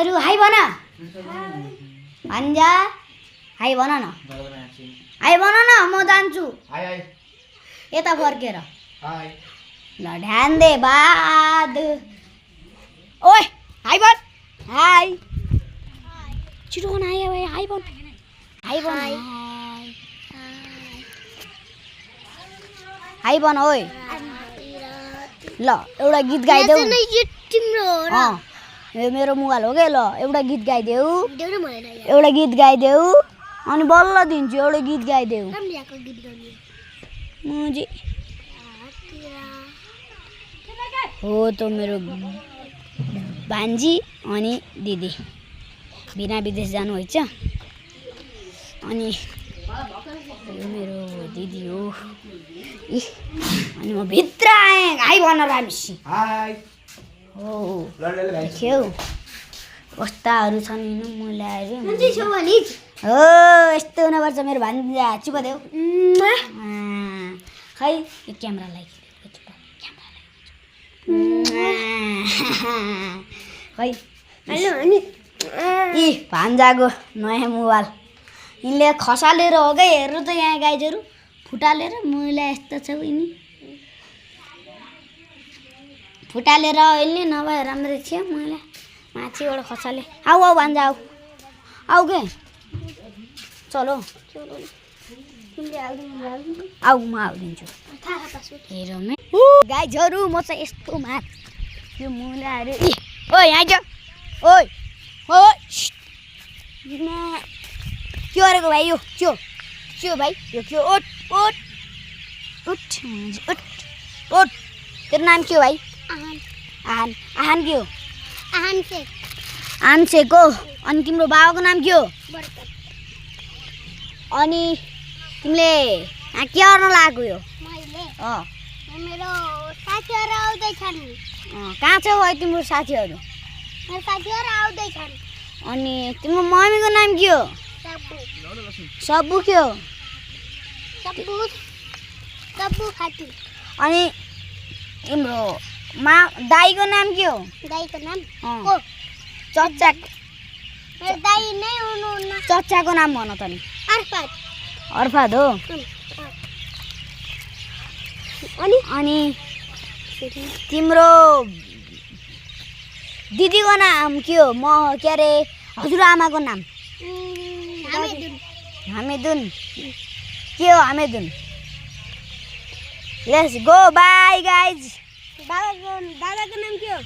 अरू हाई भन भान्जा हाई भन न हाई भन न म जान्छु यता फर्केर ल ध्यान दे बाद ओए हाई भन हाई छिटो भन हाई हाई भन हाई भन हाई भन ओए ल एउटा गीत गाइदेऊ यो मेरो मोबाइल हो के ल एउटा गीत गाइदेऊ अनि बल्ल दिन्छु एउटा गीत गाइदेऊ मुजी हो त मेरो भान्जी अनि दिदी बिना विदेश जानु हैछ अनि यो मेरो दिदी हो अनि म भित्र आएँ हाई भन रामसी हाई हो खेउ कस्ताहरू छन् म ल्याएर हो यस्तो हुनुपर्छ मेरो भान्जा चुप देऊ खै यो क्यामेरालाई खै यी भान्जाको नयाँ मोबाइल यिनले खसालेर हो क्या हेर्नु त यहाँ गाइजहरू फुटालेर मैला यस्तो छ यिनी फुटालेर अहिले नभए राम्रै थियो मैला माथिबाट खसाले आऊ आऊ भान्जा आऊ आऊ के चलो आऊ म आउदिन्छु हेरौँ गाइजहरू म चाहिँ यस्तो मार यो मैलाहरू ओइ यहाँ जाऊ ओइ ओइ के गरेको भाइ यो के भाइ यो के ओट ओट उठ उठ ओट तेरो नाम के हो भाइ आहान आहान के हो आहान शेख हो अनि तिम्रो बाबाको नाम के हो अनि तिमीले यहाँ के गर्न लागेको यो मेरो साथीहरु आउँदैछन् कहाँ छ भाइ तिम्रो साथीहरु मेरो साथीहरु आउँदैछन् अनि तिम्रो मम्मीको नाम के हो सब्बु के हो सब्बु खाती अनि तिम्रो दाइको नाम के हो दाइको नाम को चच्चा मेरो दाइ नै हुनुहुन्न चच्चाको नाम भन त नि अर्फाद हो अनि तिम्रो दिदीको नाम के हो म के अरे हजुरआमाको नाम हामिदुन के हो हामिदुन लेट्स गो बाय गाइज दादाको नाम के हो